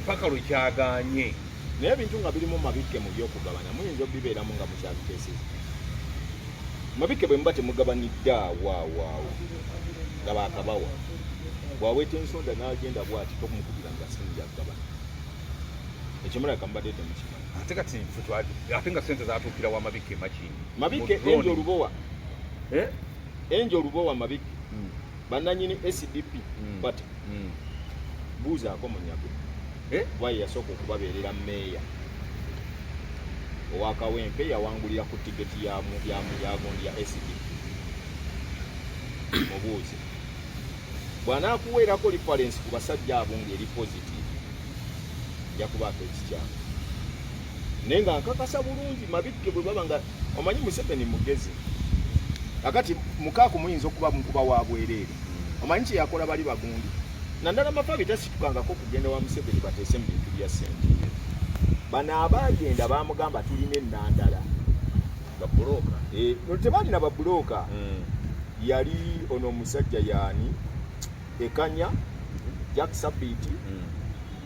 A: paka lwe kyagaanye.
B: Naye ebintu nga birimu Mabikke mu byokugabana muyinza obibeeramu nga mukyabiteeseza. Mabikke bwe muba temugabanidde awo awo awo nga bakabawa, bwaweeta ensonda n'agenda bwati, tokumukubira nga simu byakugabana. Ekyo mulabika mubadde temukimanyi.
A: Ate kati ffe ate nga sente zatuukira wa Mabikke Makindi.
B: Mabikke
A: Mu drone.
B: Enjo Lubowa.
A: Eh?
B: Enjo Lubowa Mabikke, bannanyini SDP party. Buuzaako Munyago.
A: Eh?
B: Kuba ye yasooka okubabeerera meeya owa Kawempe, yawangulira ku tiketi ya gundi ya SDP. Mubuuze bw'anaakuweerako reference ku basajja abo ng'eri positive, nja kubaako ekikyamu, naye nga nkakasa bulungi Mabikke bwe baba nga omanyi Museveni mugezi. Akati Mukaaku muyinza okuba mukuba wa bwereere. Omanyi kye yakola bali bagundi, naddala Mafabi tasitukangako kugenda wa Museveni bateese mu bintu bya ssente. Bano abaagenda bamugamba tulina ennandala.
A: Babuloka.
B: Eh, no, tebalina babuloka. Yali ono omusajja yaani Ekanya Jack Sabiti.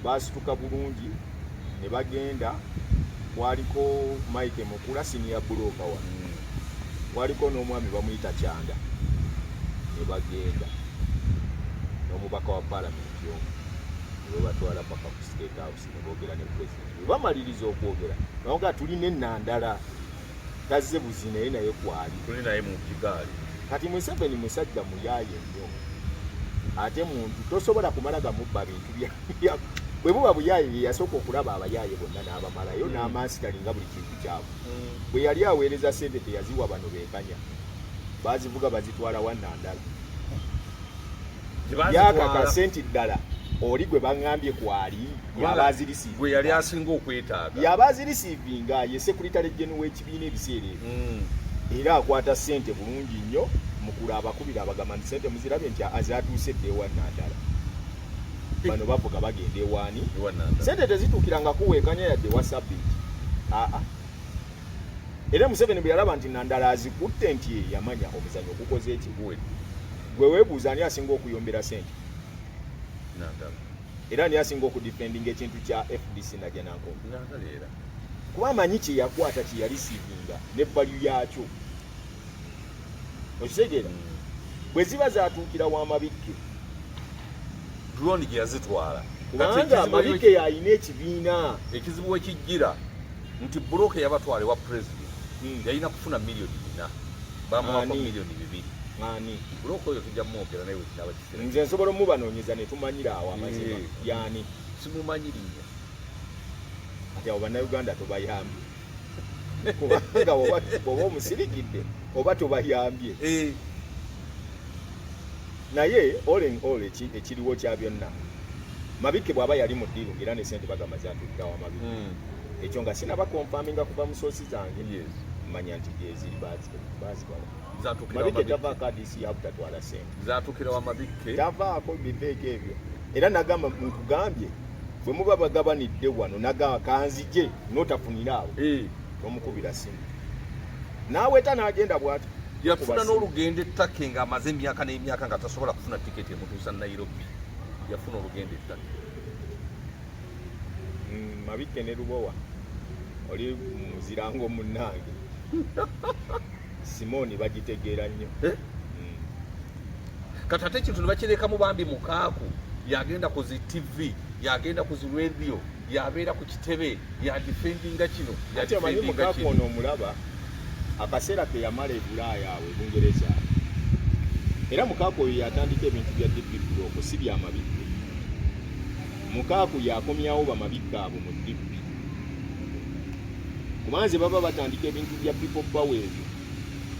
B: Basituka bulungi ne bagenda. Kwaliko Mike Mukula, senior broker wa, waliko n'omwami bamuyita Kyanda, ne bagenda n'omubaka wa palamenti omu ne babatwala paka ku State House ne boogera ne president. Bwe bamaliriza okwogera naga tulina ennandala tazze buzi, naye naye kwali.
A: Tuli naye mu kigaali.
B: Kati Museveni musajja muyaaye nnyo, ate muntu tosobola kumala gamubba bintu bwe buba buyaaye. Ye yasooka okulaba abayaaye bonna n'abamalayo n'amansitalinga buli kintu kyabwe. Bwe yali aweereza sente teyaziwa bano beekanya, bazivuga bazitwala wa Nandala. Yakakase nti ddala Oli gwe baŋŋambye kwali yaba azireceivinga.
A: Gwe yali asinga okwetaaga.
B: Yaba azireceivinga ye secretary general w'ekibiina ebiseera ebyo. Era akwata ssente bulungi nnyo mukulu abakubira abagamba nti ssente muzirabye nti azatuuse dda ewa Nandala. Bano bavuga bagenda ewaani. Ssente tezituukiranga kuweekanya yadde ewa Sabiti. Aa. Era Museveni bwe yalaba nti Nandala azikutte nti yamanya omuzannyo gukoze eki. Gwe weebuuza ani asinga okuyombera ssente?
A: Nandala.
B: Era ani asinga okudefendinga ekintu kya FDC Najjanankumbi?
A: Nandala era.
B: Kuba amanyi kye yakwata kye yareceivinga ne value yaakyo. Okitegeera? Bwe ziba zaatuukira wa Mabikke.
A: Drone gye yazitwala.
B: Kubanga Mabikke y'alina ekibiina.
A: Ekizibu we kijjira nti bbulooka eyabatwala ewa Pulezidenti yalina kufuna 4 million. Bamuwako 2 million.
B: Ani?
A: Bbulooka oyo tujja mumwogera naye wekinaba kiseera.
B: Nze nsobola omubanoonyeza ne tumanyira awo amazima. Y'ani?
A: Simumanyi linnya.
B: Ati abo Bannayuganda tobayambye. Kubanga bw'oba omusirikidde oba tobayambye. Naye all in all ekiriwo kya byonna Mabikke bw'aba yali mu ddiiru ng'era ne ssente bagamba zatuukira wa Mabikke. Ekyo nga sinaba confirminga kuva mu source zange. Manya nti gyeziri bazibawa.
A: Zatuukira wa
B: Mabikke
A: Mabikke.
B: tavaako ADC yabutatwala ssente.
A: Zatuukira wa Mabikke.
B: Tavaako biveeko ebyo. Era nagamba nkugambye bwe muba bagabanidde wano nagamba kanzije n'otafunira awo. Tomukubira simu. N'aweta n'agenda bw'ati.
A: Yafuna n'olugendo e Turkey ng'amaze emyaka n'emyaka nga tasobola kufuna tiketi emutuusa Nairobi. Yafuna olugendo e Turkey.
B: Mabikke ne Lubowa oli muzirango munnange Simooni bagitegeera nnyo.
A: Kati ate ekintu ne bakirekamu bambi mukaaku yagenda ku zi TV, yagenda ku zi radio, yabeera ku kitebe, yadefendinga kino,
B: Ati omanyi
A: yadefendinga
B: mukaaku
A: kino.
B: ono omulaba akaseera ke yamala e Bulaaya awo e Bungereza era mukaaku oyo yatandika ebintu bya DP Bloc si bya Mabikke. Mukaaku yakomyawo bamabikke abo mu DP kubanze baba batandika ebintu bya People Power ebyo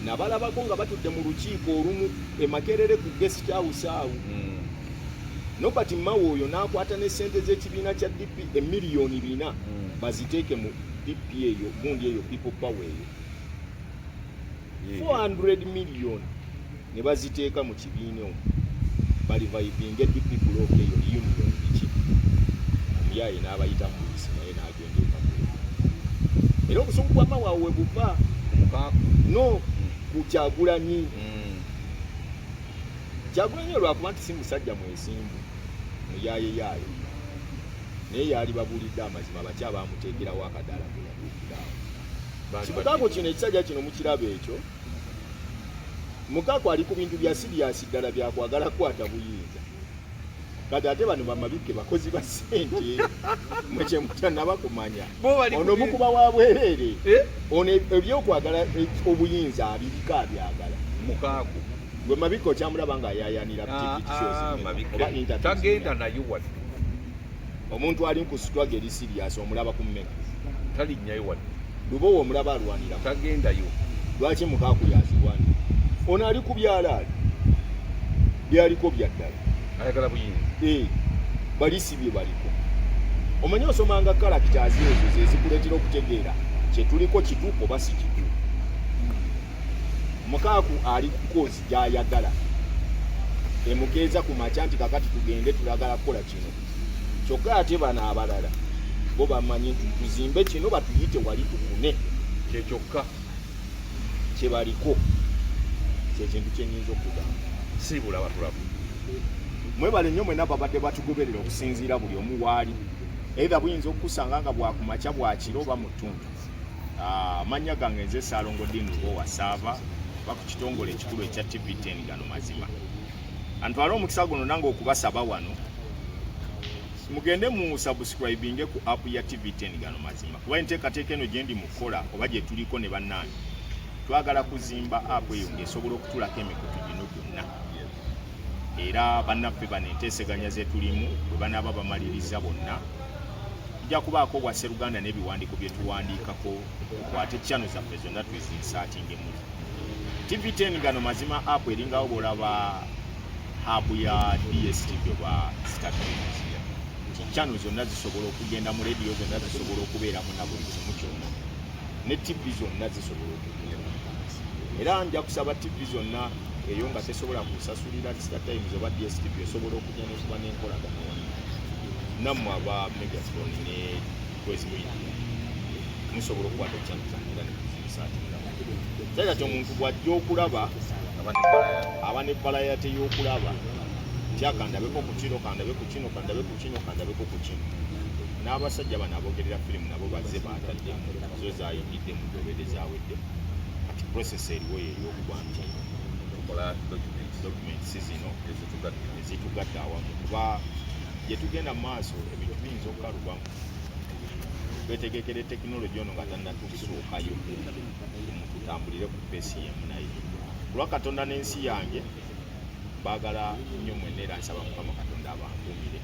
B: nabalabako nga batudde mu lukiiko olumu e Makerere ku guest house awo. Norbert Mao oyo n'akwata ne ssente z'ekibiina kya DP 4 million baziteeke mu DP eyo gundi eyo People Power eyo 400 million ne baziteeka mu kibiina omwo barevivinga DP Bloc eyo union biki omuyaye n'abayita mu buyisi naye n'agenda e Kagulu era obusungu bwa Mao awo we buva.
A: Mukaaku.
B: No ku Kyagulanyi. Kyagulanyi olwakuba nti si musajja mwesimbu muyaaye yaaye naye yaali babuulidde amazima bakya bamuteekerawo akadaala bwe yatuukiraawo. Kimukaako kino ekisajja kino mukiraba ekyo mukaako ali ku bintu bya serious ddala byakwagala kukwata buyinza kati ate bano bamabikke bakozi ba ssente mwe kyemutanaba kumanya.
A: Bo bali
B: ono mukuba wa bwereere. Ono ebyokwagala obuyinza abiriko abyagala.
A: Mukaaku.
B: Gwe Mabikke okyamulaba ng'ayaayanira
A: Ah,
B: TV shows
A: ah,
B: mmeka?
A: Mabikke.
B: Oba interviews
A: Tagenda
B: mmeka?
A: nayo wadde.
B: Omuntu ali ku struggle eri serious omulaba ku mmeka?
A: Talinnyayo wadde.
B: Lubowa omulaba alwanira?
A: Tagendayo.
B: Lwaki mukaaku yazirwanira? Ono ali ku byalaali byaliko bya ddala.
A: Ayagala buyinza.
B: Eh, balisibye baliko omanyi osomanga characters ezo zezikuleetera okutegeera kyetuliko kituufu oba si kituufu. Mukaaku ali ku cause gy'ayagala emukeeza ku makya nti kakati tugende tulagala kukola kino kyokka ate bano abalala bo bamanyi nti tuzimbe kino batuyite wali tukune.
A: Kyekyokka.
B: Kyebaliko kyekintu kyenyinza okugamba.
A: Siibula batulabu.
B: Mwebale nnyo mwena babadde batugoberera okusinziira buli omu waali either buyinza okukusanga nga bwakumakya bwakiro oba mu ttuntu. Amannya gange nze Saalongo Dean Lubowa Saava oba ku kitongole ekikulu ekya TV10 gano mazima. Antwale omukisa guno nange okubasaba wano mugende mu subscribinge ku app ya TV10 gano mazima kuba enteekateeka eno gye ndi mu kukola oba gye tuliko ne bannange twagala kuzimba app eyo ng'esobola okutulako emikutu gino gyonna era bannaffe bano enteeseganya ze tulimu bwe banaaba bamaliriza bonna tujja kubaako obwa sseruganda n'ebiwandiiko bye tuwandiikako tukwate channel zaffe zonna tuzinsertinge muli TV10 gano mazima app eringawo bw'olaba hub ya DSTV oba Star Times. Channel zonna zisobola okugenda mu radio, zonna zisobola okubeeramu na buli kimu kyonna, ne TV zonna zisobola okugenda. Era nja kusaba TV zonna eyo nga tesobola kusasulira Star Times oba DSTV, esobola okugenda okuba n'enkolagano wano nammwe aba Megaphone ne Kwezi Media, musobola okukwata channel zammwe era nekuzibisaatinga. Kati omuntu bw'ajja okulaba aba ne variety y'okulaba tya, kandabeko ku kino, kandabe ku kino, kandabe ku kino, kandabeko ku kino. N'abasajja bano abogerera firimu nabo bazze bataddemu zo, zayingidde mu dobede zawedde. Kati process eriwo yeeyokuba nti
A: tukola documents
B: documents zino
A: ezitugatta.
B: Ezitugatta awamu, kuba gye tugenda mu maaso ebintu biyinza okukalubamu. Twetegekere tekinologi ono nga tannatusuukayo, tutambulire ku pace yemu. Naye kulwa Katonda n'ensi yange, baagala nnyo mwenna, era nsaba Mukama Katonda abankuumire.